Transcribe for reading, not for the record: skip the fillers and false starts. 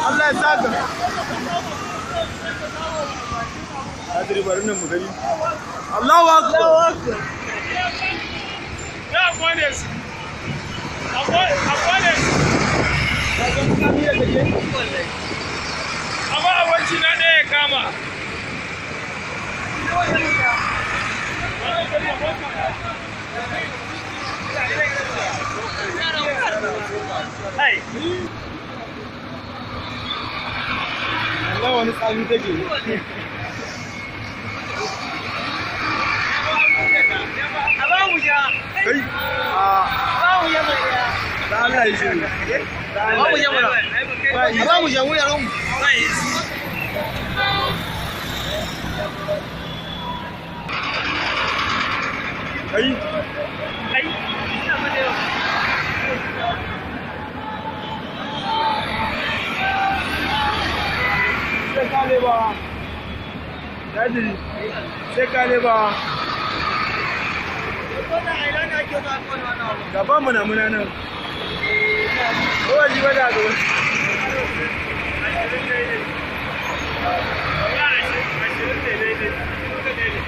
Allah ya saka. Adri bari nan mu gani. Allahu akbar. Ya kone su. A kone su. Ka san kamiya take? Amma abinci na ɗaya ya kama. Allah wani tsami take. Kai. A da Allah ya shiru. Da Allah ya shiru. A ba mu ja mu yaran mu. Kai. Sai ka leba. Daddy. Sai ka leba. Gaban mu na muna nan. Ko ji ba da zo. 20 daidai. 20 daidai.